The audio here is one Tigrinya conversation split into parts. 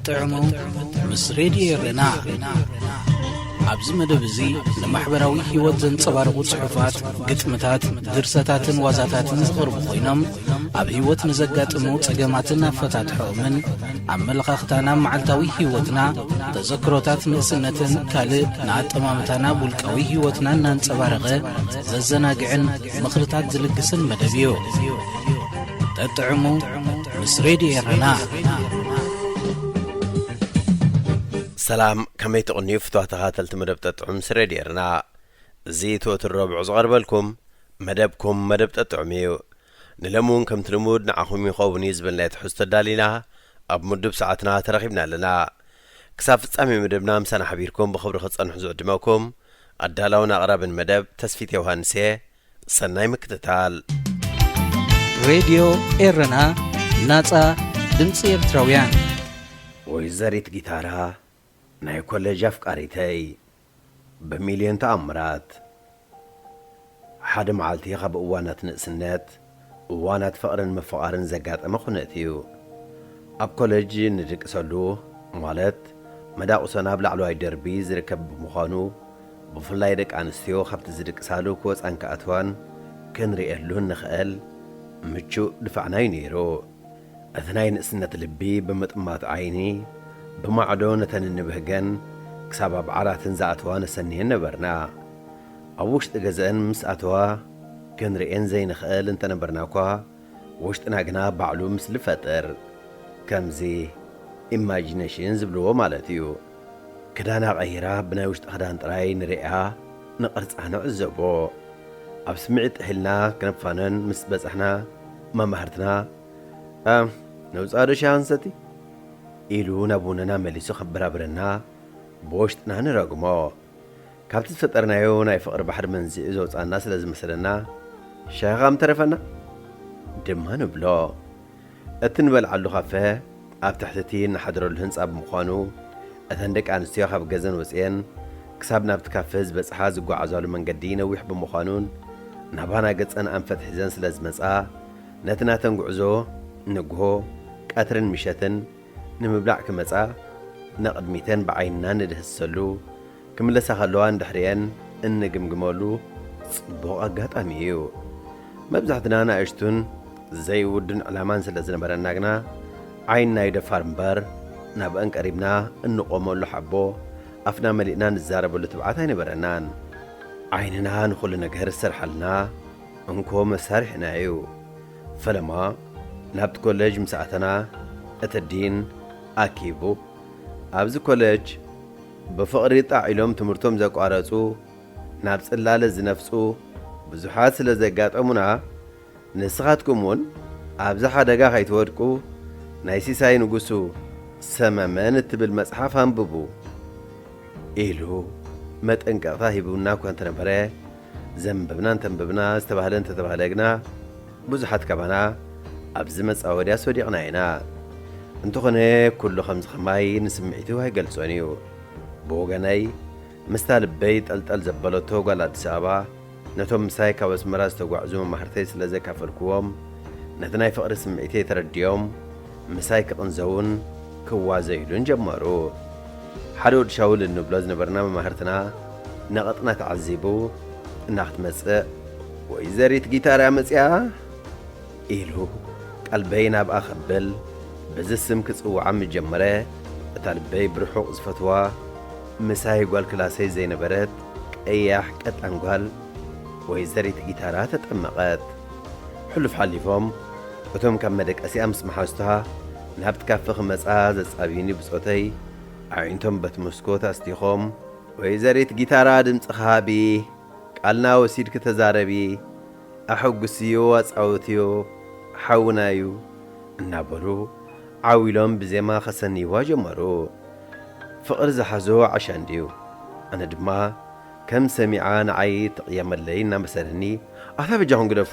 ጥዕሙ ምስ ሬድዮ ኤረና። ኣብዚ መደብ እዚ ንማሕበራዊ ህይወት ዘንጸባርቑ ጽሑፋት፣ ግጥምታት፣ ድርሰታትን ዋዛታትን ዝቐርቡ ኮይኖም፣ ኣብ ህይወት ንዘጋጥሙ ጸገማትን ኣፈታትሖኦምን፣ ኣመለኻኽታና፣ መዓልታዊ ህይወትና፣ ተዘክሮታት ንእስነትን ካልእ ንኣጠማምታና ውልቃዊ ህይወትና እናንጸባረቐ ዘዘናግዕን ምኽርታት ዝልግስን መደብ እዩ። ጠጥዕሙ ምስ ሬድዮ ኤረና። ሰላም፣ ከመይ ትቕንዩ ፍትዋ ተኸታተልቲ መደብ ጠጥዑም ምስ ሬድዮ ኤረና? እዚ እቲ ወትሩ ረቡዕ ዝቐርበልኩም መደብኩም መደብ ጠጥዑም እዩ። ንሎሚ እውን ከምቲ ልሙድ ንዓኹም ይኸውን እዩ ዝበልናዮ ትሕዝቶ ኣዳሊና ኣብ ምዱብ ሰዓትና ተረኺብና ኣለና። ክሳብ ፍጻሜ መደብና ምሳና ሓቢርኩም ብኽብሪ ክትጸንሑ ዝዕድመኩም ኣዳላውን ኣቕራብን መደብ ተስፊት ዮሃንስ እየ። ሰናይ ምክትታል። ሬድዮ ኤረና፣ ናጻ ድምጺ ኤርትራውያን። ወይዘሪት ጊታራ፣ ናይ ኮሌጅ ኣፍቃሪተይ፣ ብሚልዮን ተኣምራት። ሓደ መዓልቲ ካብ እዋናት ንእስነት፣ እዋናት ፍቕርን ምፍቓርን ዘጋጠመ ኩነት እዩ። ኣብ ኮሌጅ ንድቅሰሉ፣ ማለት መዳቑሶና ኣብ ላዕለዋይ ደርቢ ዝርከብ ብምዃኑ፣ ብፍላይ ደቂ ኣንስትዮ ካብቲ ዝድቅሳሉ ክወጻን ክኣትዋን ክንርእየሉ እንኽእል ምቹእ ድፋዕና እዩ ነይሩ። እቲ ናይ ንእስነት ልቢ ብምጥማት ዓይኒ ብማዕዶ ነተን እንብህገን ክሳብ ኣብ ዓራተን ዝኣተዋ ነሰንየን ነበርና። ኣብ ውሽጢ ገዝአን ምስ ኣተዋ ክንርእየን ዘይንኽእል እንተነበርና እኳ፣ ውሽጥና ግና ባዕሉ ምስሊ ይፈጥር። ከምዚ ኢማጂነሽን ዝብልዎ ማለት እዩ። ክዳና ቀይራ ብናይ ውሽጢ ክዳን ጥራይ ንርእያ፣ ንቕርጻ ንዕዘቦ። ኣብ ስምዒት ጥሒልና ክነፋነን ምስ በጻሕና፣ መማህርትና፣ "እ፣ ነውጽኣ ዶ ሻሂ ክንሰቲ?" ኢሉ ናብ ውነና መሊሱ ከበራብረና፣ ብውሽጥና ንረግሞ። ካብቲ ዝፈጠርናዮ ናይ ፍቕሪ ባሕሪ መንዚዑ ዘውጽኣና ስለ ዝመሰለና፣ "ሻሂ ከም ተረፈና?" ድማ ንብሎ። እቲ ንበልዓሉ ካፈ ኣብ ትሕቲ እቲ እንሓድረሉ ህንጻ ብምዃኑ፣ እተን ደቂ ኣንስትዮ ካብ ገዘን ወጺኤን ክሳብ ናብቲ ካፈ ዝበጽሓ ዝጓዓዛሉ መንገዲ ነዊሕ ብምዃኑን፣ ናባና ገጸን ኣንፈት ሒዘን ስለ ዝመጻ፣ ነቲ ናተን ጉዕዞ ንግሆ፣ ቀትርን ምሸትን ንምብላዕ ክመጻ፣ ንቕድሚተን ብዓይንና ንድህሰሉ፣ ክምለሳ ከለዋ ንድሕሪአን እንግምግመሉ ጽቡቕ ኣጋጣሚ እዩ። መብዛሕትና ንኣሽቱን ዘይውዱን ዕላማን ስለ ዝነበረና ግና፣ ዓይንና ይደፋር እምበር፣ ናብአን ቀሪብና እንቖመሉ ሓቦ ኣፍና መሊእና ንዛረበሉ ትብዓት ኣይነበረናን። ዓይንና ንኹሉ ነገር ዝሰርሓልና እንኮ መሳርሒና እዩ። ፈለማ ናብቲ ኮለጅ ምስ ኣተና፣ እቲ ዲን ኣኪቡ፣ ኣብዚ ኮለጅ ብፍቕሪ ጣዕ ኢሎም ትምህርቶም ዘቋረጹ፣ ናብ ጽላለ ዝነፍጹ ብዙሓት ስለ ዘጋጠሙና፣ ንስኻትኩም እውን ኣብዚ ሓደጋ ከይትወድቁ ናይ ሲሳይ ንጉሱ ሰመመን እትብል መጽሓፍ ኣንብቡ ኢሉ መጠንቀቕታ ሂቡና እኳ እንተነበረ፣ ዘንበብና እንተንበብና፣ ዝተባህለ እንተተባህለ ግና፣ ብዙሓት ካባና ኣብዚ መጻወድያ ወዲቕና ኢና። እንተኾነ፣ ኩሉ ከምዚ ከማይ ንስምዒቱ ኣይገልጾን እዩ። ብወገነይ፣ ምስታ ልበይ ጠልጠል ዘበለቶ ጓል ኣዲስ ኣበባ፣ ነቶም ምሳይ ካብ ኣስመራ ዝተጓዕዙ መማህርተይ ስለ ዘካፈልክዎም፣ ነቲ ናይ ፍቕሪ ስምዒተይ ተረዲኦም፣ ምሳይ ክቕንዘዉን ክዋዘዩሉን ጀመሩ። ሓደ ወዲ ሻውል እንብሎ ዝነበርና መማህርትና ነቐጥና ተዓዚቡ፣ "እና ክትመጽእ፣ ወይዘሪት ጊታርያ መጺኣ?" ኢሉ ቀልበይ ናብኣ ከብል፣ በዚ ስም ክጽውዓ ምስ ጀመረ፣ እታ ልበይ ብርሑቕ ዝፈትዋ፣ ምሳይ ጓል ክላሰይ ዘይነበረት ቀያሕ ቀጣን ጓል፣ ወይዘሪት ጊታራ ተጠመቐት። ሕሉፍ ሓሊፎም፣ እቶም ካብ መደቀሲኣ ምስ መሓዙታ ናብቲ ካፈ ክመጻ ዘጻብዩኒ ብጾተይ፣ ኣዒንቶም በቲ መስኮት ኣስቲኾም፣ "ወይዘሪት ጊታራ ድምጽኻ ሃቢ፣ ቃልና ወሲድኪ ተዛረቢ፣ ኣሐጉስዮ፣ ኣጻውትዮ፣ ሓውና እዩ" እናበሉ ዓው ኢሎም ብዜማ ከሰንይዋ ጀመሩ። ፍቕሪ ዝሓዞ ዓሻ እንድዩ። ኣነ ድማ ከም ሰሚዓ ንዓይ ትቕየመለይ እናመሰለኒ፣ "ኣታ በጃኹም ግደፉ"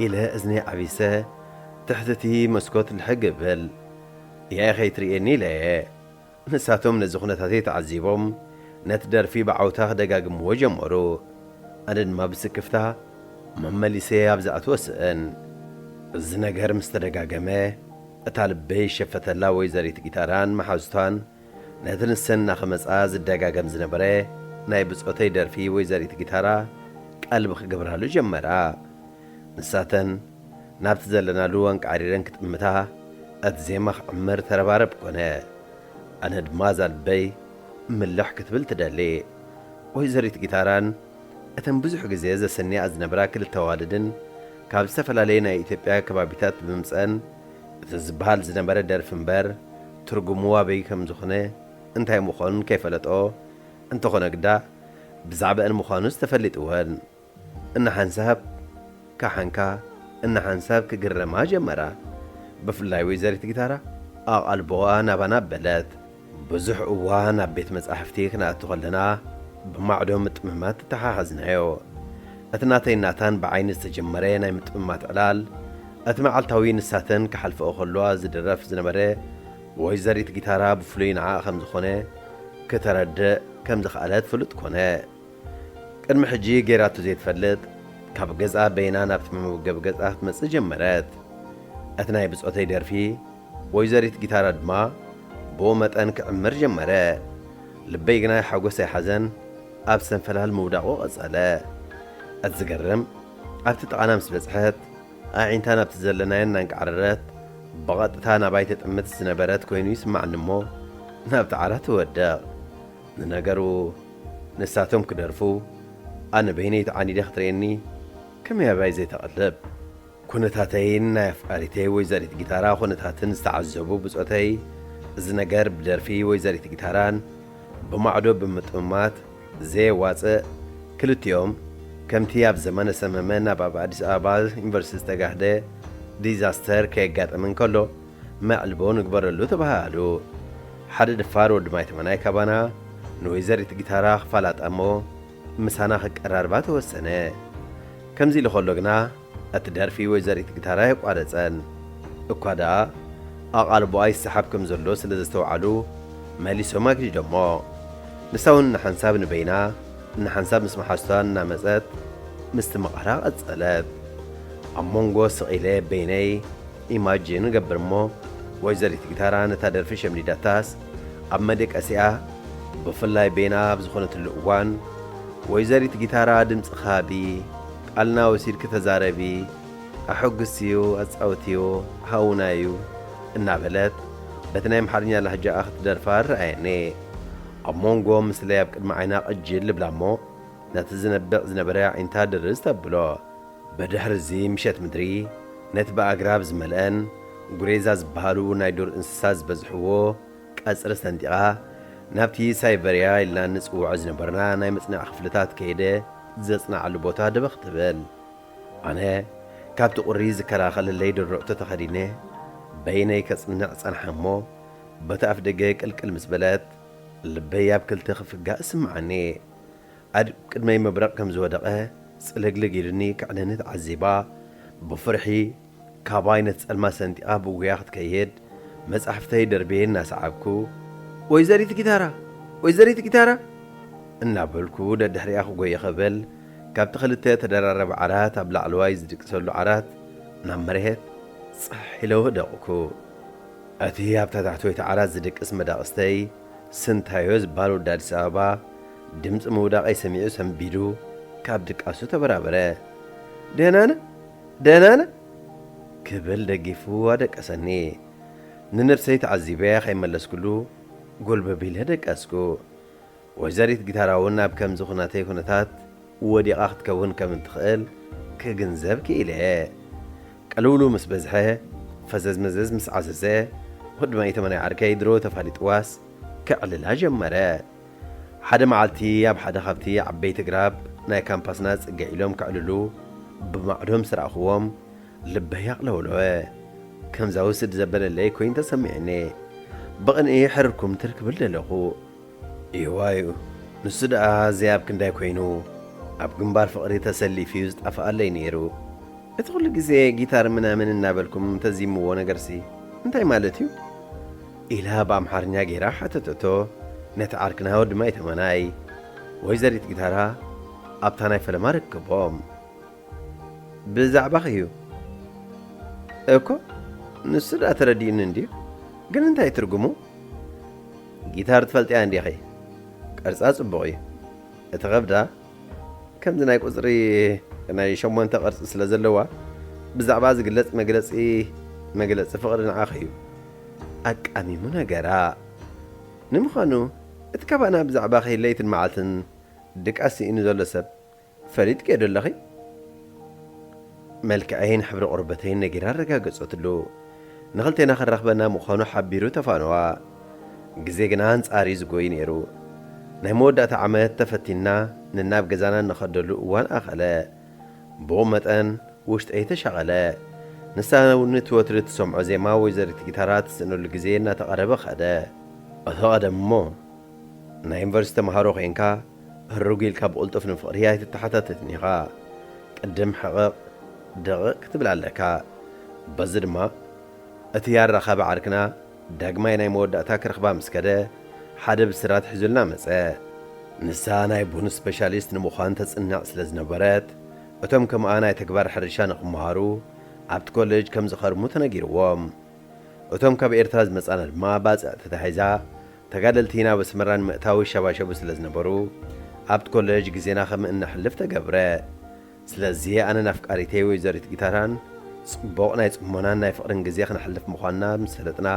ኢለ እዝነይ ዓቢሰ ትሕቲ እቲ መስኮት ልሕግ እብል። "ያኢ ከይትርእየኒ" ኢለየ። ንሳቶም ነዚ ኩነታተይ ተዓዚቦም ነቲ ደርፊ ብዓውታ ክደጋግምዎ ጀመሩ። ኣነ ድማ ብስክፍታ መመሊሰ ኣብ ዝኣትዎ ስእን። እዚ ነገር ምስ ተደጋገመ፣ እታ ልበይ ዝሸፈተላ ወይዘሪት ጊታራን መሓዙታን ነቲ ንሰን እናኸመጻ ዝደጋገም ዝነበረ ናይ ብጾተይ ደርፊ ወይዘሪት ጊታራ ቀልቢ ክገብራሉ ጀመራ። ንሳተን ናብቲ ዘለናሉ ኣንቃዕሪረን ክጥምታ እቲ ዜማ ክዕምር ተረባረብ ኮነ። ኣነ ድማ እዛ ልበይ ምልሕ ክትብል ትደሊ። ወይዘሪት ጊታራን እተን ብዙሕ ግዜ ዘሰንያ ዝነበራ ክልተ ኣዋልድን ካብ ዝተፈላለየ ናይ ኢትዮጵያ ከባቢታት ብምምጸን እቲ ዝበሃል ዝነበረ ደርፊ እምበር ትርጉሙ ኣበይ ከም ዝኾነ እንታይ ምዃኑን ከይፈለጦ እንተኾነ ግዳ ብዛዕባአን ምዃኑስ ተፈሊጥወን። እናሓንሳብ ካሓንካ እናሓንሳብ ክግረማ ጀመራ። ብፍላይ ወይዘሪት ጊታራ ኣቓልቦኣ ናባና በለት። ብዙሕ እዋን ኣብ ቤት መጻሕፍቲ ክንኣቱ ከለና ብማዕዶ ምጥምማት ተተሓሓዝናዮ። እቲ ናተይ ናታን ብዓይኒ ዝተጀመረ ናይ ምጥምማት ዕላል እቲ መዓልታዊ ንሳተን ክሓልፈኦ ከለዋ ዝድረፍ ዝነበረ ወይዘሪት ጊታራ ብፍሉይ ንዓኣ ከም ዝኾነ ክተረድእ ከም ዝኸኣለት ፍሉጥ ኮነ። ቅድሚ ሕጂ ገይራቶ ዘይትፈልጥ ካብ ገዝኣ በይና ናብቲ መመገቢ ገዛ ክትመጽእ ጀመረት። እቲ ናይ ብጾተይ ደርፊ ወይዘሪት ጊታራ ድማ ብኡ መጠን ክዕምር ጀመረ። ልበይ ግና ሓጎስ ኣይሓዘን ኣብ ሰንፈላል ምውዳቑ ቀጸለ። እቲ ዝገርም ኣብቲ ጥቓና ምስ በጽሐት ኣዒንታ ናብቲ ዘለናዮ እናንቃዕረረት ብቐጥታ ናባይ ትጥምት ዝነበረት ኮይኑ ይስማዓኒ እሞ ናብቲ ዓራት ትወድቕ። ንነገሩ ንሳቶም ክደርፉ ኣነ በይነይ ተዓኒደ ክትርእየኒ ከመይ ኣባይ ዘይተቐልብ። ኩነታተይን ናይ ኣፍቃሪተይ ወይዘሪት ጊታራ ኩነታትን ዝተዓዘቡ ብጾተይ እዚ ነገር ብደርፊ ወይዘሪት ጊታራን ብማዕዶ ብምጥምማት ዘየዋጽእ ክልቲኦም ከምቲ ኣብ ዘመነ ሰመመ ናብ ኣብ ኣዲስ ኣበባ ዩኒቨርሲቲ ዝተጋህደ ዲዛስተር ከየጋጠመን ከሎ መዕልቦ ንግበረሉ ተባሃሉ። ሓደ ደፋር ወዲ ማይ ተመናይ ካባና ንወይዘሪት ጊታራ ክፋላጣ እሞ ምሳና ክቀራርባ ተወሰነ። ከምዚ ኢሉ ከሎ ግና እቲ ደርፊ ወይዘሪት ጊታራ የቋረጸን። እኳ ደኣ ኣቓልቦኣ ይሰሓብ ከም ዘሎ ስለ ዘስተውዓሉ መሊሶም ኣግዲዶሞ። ንሳ እውን ንሓንሳብ ንበይና ንሓንሳብ ምስ መሓዝቷ እናመጸት ምስቲ መቐራ ቀጸለት። ኣብ መንጎ ስቕ ኢለ በይነይ ኢማጂን እገብር እሞ ወይዘሪት ጊታራ ነታ ደርፊ ሸምዲዳታስ ኣብ መደቀሲኣ ብፍላይ በይና ኣብ ዝኾነትሉ እዋን ወይዘሪት ጊታራ ድምፅኻ ሃቢ፣ ቃልና ወሲድኪ ተዛረቢ፣ ኣሐጉስዮ ኣፃውትዮ ሃውናዩ እናበለት በቲ ናይ ኣምሓርኛ ላህጃኣ ክትደርፋ ረኣየኒ። ኣብ መንጎ ምስለይ ኣብ ቅድሚ ዓይና ቅጅል ልብላ እሞ ነቲ ዝነብዕ ዝነበረ ኣዒንታ ድርዝ ተብሎ። ብድሕሪ እዚ ምሸት ምድሪ ነቲ ብኣግራብ ዝመልአን ጉሬዛ ዝበሃሉ ናይ ዱር እንስሳ ዝበዝሕዎ ቀጽሪ ሰንጢቓ ናብቲ ሳይበርያ ኢልና እንጽውዖ ዝነበርና ናይ መጽናዒ ክፍልታት ከይደ ዘጽንዓሉ ቦታ ደበኽ ትብል። ኣነ ካብቲ ቁሪ ዝከላኸለለይ ድርዕቶ ተኸዲነ በይነይ ከጽንዕ ጸንሓ እሞ በቲ ኣፍ ደገ ቅልቅል ምስ በለት ልበይ ኣብ ክልተ ክፍጋእ እስምዓኒ። ኣብ ቅድመይ መብረቕ ከም ዝወደቐ ጽልግልግ ኢሉኒ ክዕነኒ ተዓዚባ ብፍርሒ ካባይ ነቲ ጸልማት ሰንጢቓ ብጉያ ክትከይድ መጻሕፍተይ ደርብየ እናሰዓብኩ ወይዘሪት ጊታራ! ወይዘሪት ጊታራ! እናበልኩ ደድሕሪኣ ክጎየ ከብል ካብቲ ክልተ ተደራረበ ዓራት ኣብ ላዕለዋይ ዝድቅሰሉ ዓራት ናብ መሬት ጸሕ ኢለ ወደቕኩ። እቲ ኣብታ ታሕተወይቲ ዓራት ዝድቅስ መዳቕስተይ ስንታዮ ዝበሃል ወዲ ኣዲስ ኣበባ ድምፂ ምውዳቐይ ሰሚዑ ሰንቢዱ ካብ ድቃሱ ተበራበረ። ደህናነ ደህናነ ክብል ደጊፉ ኣደቀሰኒ። ንነብሰይ ተዓዚበያ ከይመለስኩሉ ጎልበብ ኢለ ደቀስኩ። ወይዘሪት ጊታራ እውን ኣብ ከምዚ ኩናተይ ኩነታት ወዲቓ ክትከውን ከም እትኽእል ክግንዘብ ክኢለ። ቅልውሉ ምስ በዝሐ ፈዘዝ መዘዝ ምስ ዓዘዘ ወዲ ማይ ተመናይ ዓርከይ ድሮ ተፋሊጥዋስ ከዕልላ ጀመረ። ሓደ መዓልቲ ኣብ ሓደ ካብቲ ዓበይቲ ግራብ ናይ ካምፓስና ጽግዕ ኢሎም ከዕልሉ ብማዕዶ ምስ ረኣኽዎም ልበይ ኣቕለውለወ። ከምዛ ውስድ ዘበለለይ ኮይኑ ተሰሚዕኒ። ብቕንኢ ሕርርኩም ትርክብል ደለኹ። ይዋዩ ንሱ ደኣ ዘይ ኣብ ክንዳይ ኮይኑ ኣብ ግንባር ፍቕሪ ተሰሊፉ እዩ ዝጠፍኣለይ ነይሩ። እቲ ኩሉ ግዜ ጊታር ምናምን እናበልኩም ተዚምዎ ነገርሲ እንታይ ማለት እዩ? ኢላ ብኣምሓርኛ ገይራ ሓተተቶ ነቲ ዓርክና ወዲ ማይ ተመናይ። ወይዘሪት ጊታራ ኣብታ ናይ ፈለማ ርክቦም። ብዛዕባኺ እዩ እኮ። ንሱ ደኣ ተረዲኡኒ እንድዩ። ግን እንታይ ትርጉሙ? ጊታር ትፈልጥያ እንዲኺ? ቅርጻ ጽቡቕ እዩ። እቲ ኸብዳ ከምዚ ናይ ቁጽሪ ናይ ሸሞንተ ቅርጺ ስለ ዘለዋ፣ ብዛዕባ ዝግለጽ መግለጺ፣ መግለጺ ፍቕሪ ንዓኺ እዩ። ኣቃሚሙ ነገራ። ንምዃኑ፣ እቲ ካባና ብዛዕባኺ ለይትን መዓልትን ድቃስ ስኢኑ ዘሎ ሰብ ፈሊጥክዮ ዶ ኣለኺ? መልክዐይን ሕብሪ ቆርበተይን ነጊራ ኣረጋገጸትሉ። ንኽልቴና ከራኽበና ምዃኑ ሓቢሩ ተፋነዋ። ግዜ ግና ኣንጻር እዩ ዝጎይ ነይሩ። ናይ መወዳእታ ዓመት ተፈቲንና ነናብ ገዛና እንኸደሉ እዋን ኣኸለ። ብኡ መጠን ውሽጠይ ተሻቐለ። ንሳ እውን እቲ ወትሪ እትሰምዖ ዜማ ወይዘሪት ጊታራ ትስእነሉ ግዜ እናተቐረበ ኸደ። እቲ ቐደም እሞ ናይ ዩኒቨርሲቲ ተምሃሮ ኮይንካ ህሩግ ኢልካ ብቕልጡፍ ንፍቕሪ ኣይትተሓታተትን ኢኻ። ቅድም ሕቕቕ ደቕቕ ክትብል ኣለካ። በዚ ድማ እቲ ኣራኻቢ ዓርክና ዳግማይ ናይ መወዳእታ ክረኽባ ምስ ከደ ሓደ ብስራት ሒዙልና መጸ። ንሳ ናይ ቡን ስፔሻሊስት ንምዃን ተጽንዕ ስለ ዝነበረት እቶም ከምኣ ናይ ተግባር ሕርሻ ንኽመሃሩ ኣብቲ ኮሌጅ ከም ዝኸርሙ ተነጊርዎም። እቶም ካብ ኤርትራ ዝመጻና ድማ ባጽዕ ተታሒዛ ተጋደልቲ ናብ ኣስመራ ንምእታው ይሸባሸቡ ስለ ዝነበሩ ኣብቲ ኮሌጅ ግዜና ከም እነሕልፍ ተገብረ። ስለዚ ኣነን ኣፍቃሪተይ ወይዘሪት ጊታራን ጽቡቕ ናይ ጽሞናን ናይ ፍቕርን ግዜ ክነሕልፍ ምዃንና ምስ ፈለጥና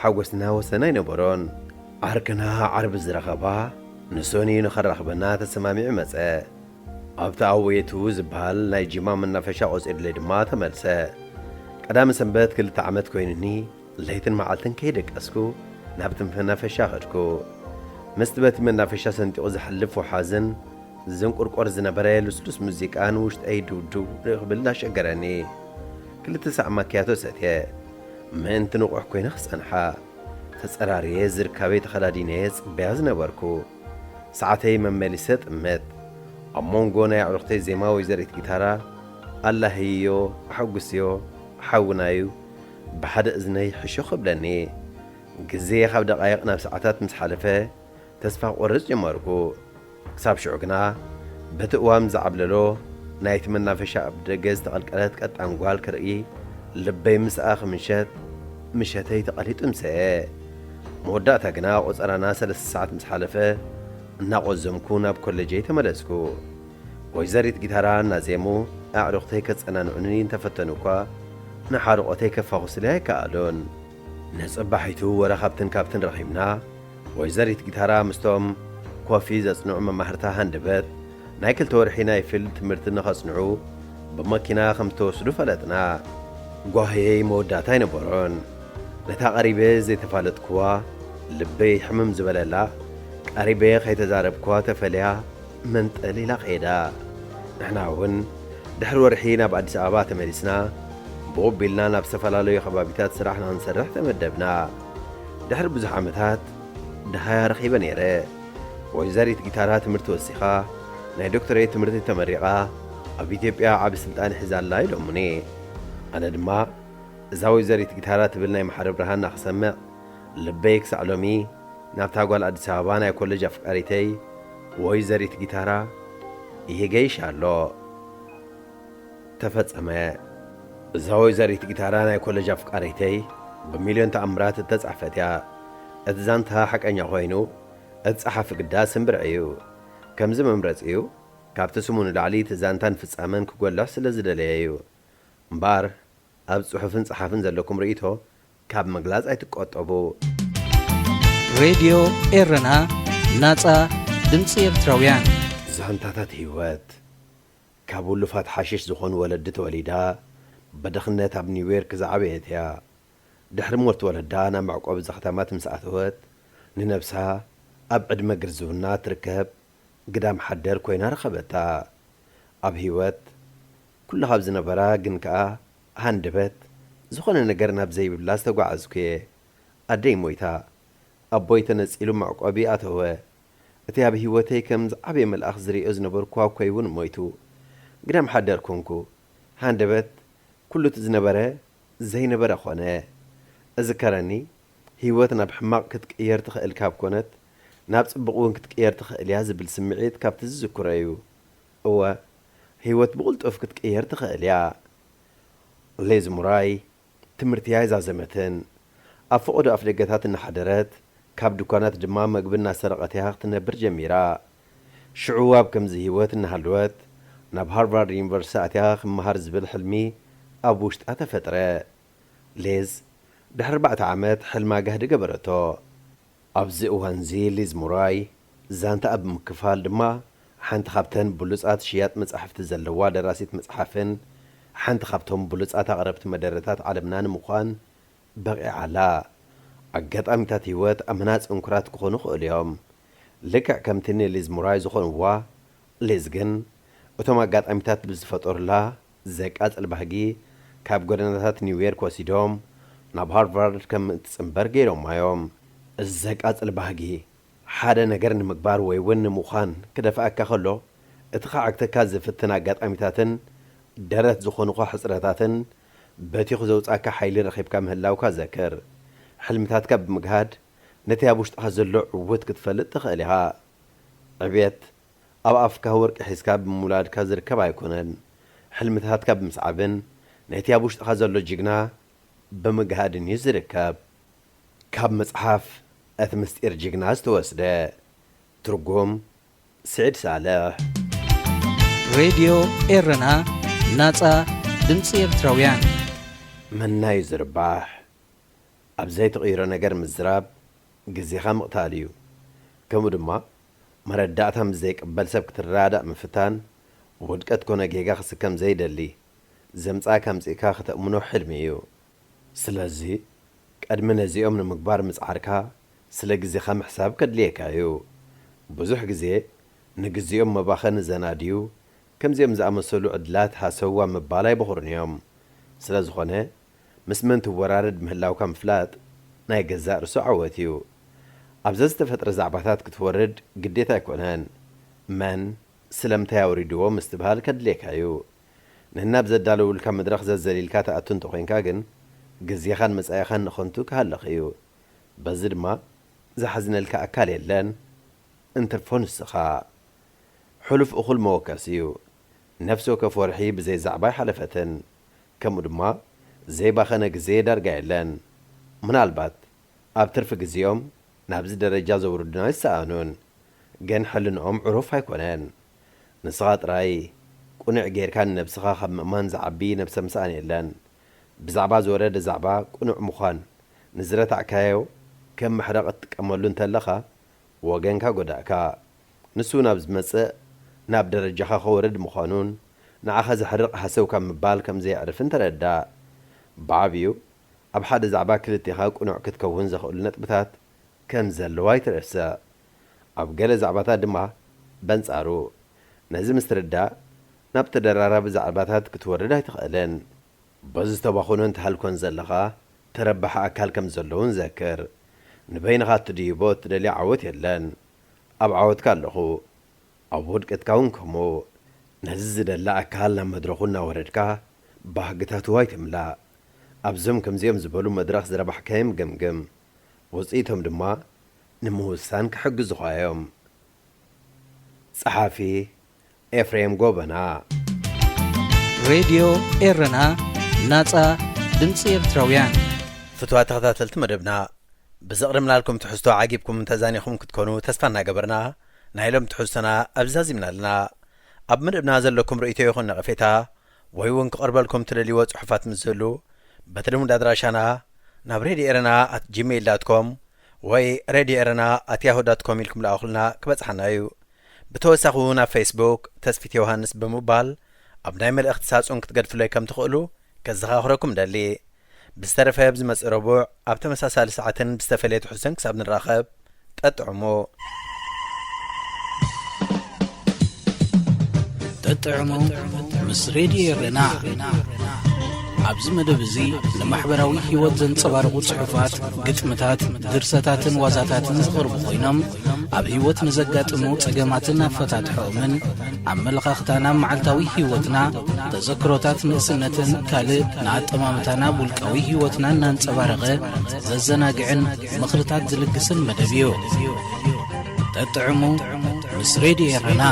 ሓጎስና ወሰን ኣይነበሮን። ዓርክና ዓርቢ ዝረኸባ ንሶኒ ንኸራኽበና ተሰማሚዑ መጸ። ኣብቲ ኣወየቱ ዝበሃል ናይ ጂማ መናፈሻ ቆጺሩለይ ድማ ተመልሰ። ቀዳሚ ሰንበት ክልተ ዓመት ኮይኑኒ ለይትን መዓልትን ከይደቀስኩ ናብቲ መናፈሻ ኸድኩ። ምስቲ በቲ መናፈሻ ሰንጢቑ ዝሓልፍ ወሓዝን ዝንቁርቆር ዝነበረ ልስሉስ ሙዚቃ ንውሽጠይ ድውድው ክብል ኣሸገረኒ። ክልተ ሳዕ ማክያቶ ሰትየ ምእንቲ ንቑሕ ኮይነ ክጸንሓ። ተጸራርየ ዝርካበይ ተኸዳዲነ ጽበያ ዝነበርኩ። ሰዓተይ መመሊሰ ጥምት። ኣብ መንጎ ናይ ኣዕሩኽተይ ዜማ ወይዘሪት ጊታራ ኣላህይዮ፣ ኣሐጉስዮ፣ ሓውናዩ ብሓደ እዝነይ ሕሹኽ እብለኒ። ግዜ ካብ ደቓይቕ ናብ ሰዓታት ምስ ሓለፈ ተስፋ ክቖርጽ ጀመርኩ። ክሳብ ሽዑ ግና በቲ እዋም ዝዓብለሎ ናይቲ መናፈሻ ኣብ ደገ ዝተቐልቀለት ቀጣን ጓል ክርኢ ልበይ ምስኣ ክምሸት ምሸተይ ተቐሊጡ ምሰአ። መወዳእታ ግና ቆጸራና ሰለስተ ሰዓት ምስ ሓለፈ እናቖዘምኩ ናብ ኮለጀይ ተመለስኩ። ወይዘሪት ጊታራ እናዜሙ ኣዕሩኽተይ ከጸናንዑኒ እንተፈተኑ እኳ ንሓርቖተይ ከፋኹስለይ ኣይከኣሉን። ንጽባሒቱ ወረ ካብትን ካብትን ረኺብና ወይዘሪት ጊታራ ምስቶም ኮፊ ዘጽንዑ መማህርታ ሃንደበት ናይ ክልተ ወርሒ ናይ ፊልድ ትምህርቲ ንኸጽንዑ ብመኪና ከም ዝተወስዱ ፈለጥና። ጓህየይ መወዳእታ ኣይነበሮን። ነታ ቀሪበ ዘይተፋለጥክዋ ልበይ ሕምም ዝበለላ ቀሪበ ከይተዛረብክዋ ተፈልያ መንጠል ኢላ ከይዳ። ንሕና እውን ድሕሪ ወርሒ ናብ ኣዲስ ኣበባ ተመሊስና ብቑቢልና ናብ ዝተፈላለዩ ከባቢታት ስራሕ ንኽንሰርሕ ተመደብና። ድሕሪ ብዙሕ ዓመታት ደሃያ ረኺበ ነይረ። ወይዘሪት ጊታራ ትምህርቲ ወሲኻ ናይ ዶክተሬት ትምህርቲ ተመሪቓ ኣብ ኢትዮጵያ ዓቢ ስልጣን ሒዛ ኣላ ኢሎሙኒ። ኣነ ድማ እዛ ወይዘሪት ጊታራ ትብል ናይ መሓሪ ብርሃና ክሰምዕ ልበይ ክሳዕ ሎሚ ናብታ ጓል ኣዲስ ኣበባ ናይ ኮለጅ ኣፍቃሪተይ ወይዘሪት ጊታራ ይገይሽ ኣሎ። ተፈጸመ። እዛ ወይዘሪት ጊታራ ናይ ኮለጅ ኣፍቃሪተይ ብሚልዮን ተኣምራት እተጻሕፈት እያ። እቲ ዛንታ ሓቀኛ ኮይኑ እቲ ጸሓፊ ግዳ ስምብርዕ እዩ። ከምዚ መምረጺኡ ካብቲ ስሙ ንላዕሊ እቲ ዛንታን ፍጻመን ክጎልሕ ስለ ዝደለየ እዩ። እምበኣር ኣብ ጽሑፍን ጸሓፍን ዘለኩም ርእይቶ ካብ ምግላጽ ኣይትቆጠቡ። ሬድዮ ኤረና፣ ናጻ ድምጺ ኤርትራውያን። ዛንታታት ህይወት ካብ ውሉፋት ሓሽሽ ዝኾኑ ወለዲ ተወሊዳ ብድኽነት ኣብ ኒውዮርክ ዝዓበየት እያ። ድሕሪ ሞት ወለዳ ናብ መዕቆቢ እዛ ከተማ ምስ ኣተወት ንነብሳ ኣብ ዕድመ ግርዝውና ትርከብ ግዳም ሓደር ኮይና ረኸበታ። ኣብ ህይወት ኩሉ ካብ ዝነበራ ግን ከኣ ሃንደበት ዝኾነ ነገር ናብ ዘይብላ ዝተጓዓዝኩ እየ። ኣደይ ሞይታ፣ ኣቦይ ተነጺሉ መዕቆቢ ኣተወ። እቲ ኣብ ህይወተይ ከም ዝዓበየ መልኣኽ ዝርእዮ ዝነበርኩ ኣኮይ እውን ሞይቱ። ግዳም ሓደር ኮንኩ። ሃንደበት ኩሉ እቲ ዝነበረ ዘይነበረ ኾነ። እዝከረኒ፣ ህይወት ናብ ሕማቕ ክትቅየር ትኽእል ካብ ኮነት፣ ናብ ጽቡቕ እውን ክትቅየር ትኽእል እያ ዝብል ስምዒት ካብቲ ዝዝክሮ እዩ። እወ፣ ህይወት ብቕልጡፍ ክትቅየር ትኽእል እያ። ሌዝ ሙራይ፣ ትምህርቲ እያ ኣይዛዘመትን። ኣብ ፈቐዶ ኣፍደገታት እናሓደረት፣ ካብ ድኳናት ድማ መግቢ እናሰረቐት እያ ክትነብር ጀሚራ። ሽዑ ኣብ ከምዚ ህይወት እናሃለወት፣ ናብ ሃርቫርድ ዩኒቨርሲቲ ኣትያ ክመሃር ዝብል ሕልሚ ኣብ ውሽጣ ተፈጥረ። ሌዝ ድሕሪ ኣርባዕተ ዓመት ሕልማ ጋህዲ ገበረቶ። ኣብዚ እዋንዚ ሊዝ ሙራይ ዛንታ ኣብ ምክፋል ድማ ሓንቲ ካብተን ብሉጻት ሽያጥ መጻሕፍቲ ዘለዋ ደራሲት መጽሓፍን ሓንቲ ካብቶም ብሉጻት ኣቕረብቲ መደረታት ዓለምና ንምዃን በቒዓ ኣላ። ኣጋጣሚታት ህይወት ኣመና ጽንኩራት ክኾኑ ይኽእሉ እዮም። ልክዕ ከምቲ ንሊዝ ሙራይ ዝኾንዋ፣ ሊዝ ግን እቶም ኣጋጣሚታት ብዝፈጠሩላ ዘቃጽል ባህጊ ካብ ጎደናታት ኒውዮርክ ወሲዶም ናብ ሃርቫርድ ከም እትጽንበር ገይሮማ እዮም። እዚ ዘቃጽል ባህጊ ሓደ ነገር ንምግባር ወይ እውን ንምዃን ክደፍኣካ ከሎ፣ እቲ ከዓግተካ ዝፍትን ኣጋጣሚታትን ደረት ዝኾኑኻ ሕጽረታትን በቲኹ ዘውጻእካ ሓይሊ ረኺብካ ምህላውካ ዘክር። ሕልምታትካ ብምግሃድ ነቲ ኣብ ውሽጥኻ ዘሎ ዕውት ክትፈልጥ ትኽእል ኢኻ። ዕብየት ኣብ ኣፍካ ወርቂ ሒዝካ ብምውላድካ ዝርከብ ኣይኮነን። ሕልምታትካ ብምስዓብን ነቲ ኣብ ውሽጥኻ ዘሎ ጅግና ብምግሃድን እዩ ዝርከብ። ካብ መጽሓፍ እቲ ምስጢር ጅግና ዝተወስደ። ትርጉም ስዒድ ሳልሕ። ሬድዮ ኤረና፣ ናጻ ድምጺ ኤርትራውያን። መናዩ ዝርባሕ። ኣብ ዘይትቕይሮ ነገር ምዝራብ ግዜኻ ምቕታል እዩ። ከምኡ ድማ መረዳእታ ምስ ዘይቅበል ሰብ ክትረዳዳእ ምፍታን፣ ውድቀት ኮነ ጌጋ ክስከም ዘይደሊ፣ ዘምጻእካ ኣምጺእካ ከተእምኖ ሕልሚ እዩ። ስለዚ፣ ቅድሚ ነዚኦም ንምግባር ምጽዓርካ፣ ስለ ግዜኻ ምሕሳብ ከድልየካ እዩ። ብዙሕ ግዜ ንግዜኦም መባኸኒ ዘናድዩ፣ ከምዚኦም ዝኣመሰሉ ዕድላት ሃሰው ኣብ ምባል ኣይበኹሩን እዮም። ስለ ዝኾነ፣ ምስ መን ትወራረድ ምህላውካ ምፍላጥ ናይ ገዛእ ርእሱ ዓወት እዩ። ኣብዛ ዝተፈጥረ ዛዕባታት ክትወርድ ግዴታ ኣይኮነን። መን፣ ስለምንታይ ኣውሪድዎ ምስትብሃል ከድልየካ እዩ። ነናብ ዘዳለውልካ መድረኽ ዘዘሊልካ ትኣቱ እንተኾይንካ ግን፣ ግዜኻን መጻኢኻን ንኸንቱ ክሃልኽ እዩ። በዚ ድማ ዝሓዝነልካ ኣካል የለን፣ እንትርፎ ንስኻ። ሕሉፍ እኹል መወከሲ እዩ። ነፍሲ ወከፍ ወርሒ ብዘይ ዛዕባ ኣይሓለፈትን። ከምኡ ድማ ዘይባኸነ ግዜ ዳርጋ የለን። ምናልባት ኣብ ትርፊ ግዜኦም ናብዚ ደረጃ ዘውርዱና ይሰኣኑን፣ ግን ሕልንኦም ዕሩፍ ኣይኮነን። ንስኻ ጥራይ ቅኑዕ ጌርካ ንነብስኻ ካብ ምእማን ዝዓቢ ነብሰ ምስኣን የለን። ብዛዕባ ዝወረደ ዛዕባ ቅኑዕ ምዃን ንዝረታዕካዮ ከም መሕረቒ ትጥቀመሉ እንተለኻ፣ ወገንካ ጎዳእካ። ንሱ ናብ ዝመጽእ ናብ ደረጃኻ ከወርድ ምዃኑን ንዓኻ ዘሕርቕ ሃሰው ካብ ምባል ከም ዘየዕርፍን ተረዳእ። ብዓብዩ ኣብ ሓደ ዛዕባ ክልቴኻ ቅኑዕ ክትከውን ዘኽእሉ ነጥብታት ከም ዘለዉ ኣይትረስዕ። ኣብ ገለ ዛዕባታት ድማ በንጻሩ። ነዚ ምስ ትርዳእ ናብ ተደራራቢ ዛዕባታት ክትወርድ ኣይትኽእልን። በዚ ተባኽኖን ተሃልኮን ዘለኻ ተረባሒ ኣካል ከም ዘለዉን ዘክር። ንበይንኻ እትድይቦ እትደልዮ ዓወት የለን። ኣብ ዓወትካ ኣለኹ። ኣብ ውድቀትካ እውን ከምኡ። ነዚ ዝደሊ ኣካል ናብ መድረኹ እናወረድካ ባህግታቱ ኣይትምላእ። ኣብዞም ከምዚኦም ዝበሉ መድረኽ ዝረባሕካዮም ገምግም። ውጽኢቶም ድማ ንምውሳን ክሕግዙኻ እዮም። ጸሓፊ ኤፍሬም ጎበና። ሬድዮ ኤረና፣ ናጻ ድምጺ ኤርትራውያን። ፍትዋት ተኸታተልቲ መደብና፣ ብዘቕረብናልኩም ትሕዝቶ ዓጊብኩም ተዛኒኹም ክትኮኑ ተስፋ እናገበርና፣ ናይ ሎም ትሕዝቶና ኣብዚ ዛዚምና ኣለና። ኣብ መደብና ዘለኩም ርእይቶ ይኹን ነቐፌታ፣ ወይ እውን ክቐርበልኩም ትደልይዎ ጽሑፋት ምስ ዝህሉ፣ በቲ ልሙድ ኣድራሻና ናብ ሬድዮ ኤረና ኣት ጂሜይል ዳት ኮም ወይ ሬድዮ ኤረና ኣት ያሁ ዳት ኮም ኢልኩም ለኣኹልና ክበጽሓና እዩ። ብተወሳኺ እውን ኣብ ፌስቡክ ተስፊት ዮሃንስ ብምባል ኣብ ናይ መልእኽቲ ሳጹን ክትገድፉለይ ከም ትኽእሉ ከዘኻኽረኩም ደሊ። ብዝተረፈ ኣብ ዝመጽእ ረቡዕ ኣብ ተመሳሳሊ ሰዓትን ብዝተፈለየ ትሕዝቶን ክሳብ ንራኸብ፣ ጠጥዕሙ። ጠጥዕሙ ምስ ሬድዮ ኤረና። ኣብዚ መደብ እዚ ንማሕበራዊ ህይወት ዘንጸባርቑ ጽሑፋት፣ ግጥምታት፣ ድርሰታትን ዋዛታትን ዝቐርቡ ኮይኖም፣ ኣብ ህይወት ንዘጋጥሙ ጸገማትን ኣፈታትሖኦምን፣ ኣመለኻኽታና ኣብ መዓልታዊ ህይወትና፣ ተዘክሮታት ንእስነትን ካልእ ንኣጠማምታና ኣብ ውልቃዊ ህይወትና እናንጸባረቐ ዘዘናግዕን ምኽርታት ዝልግስን መደብ እዩ። ጠጥዕሙ ምስ ሬድዮ ኤረና።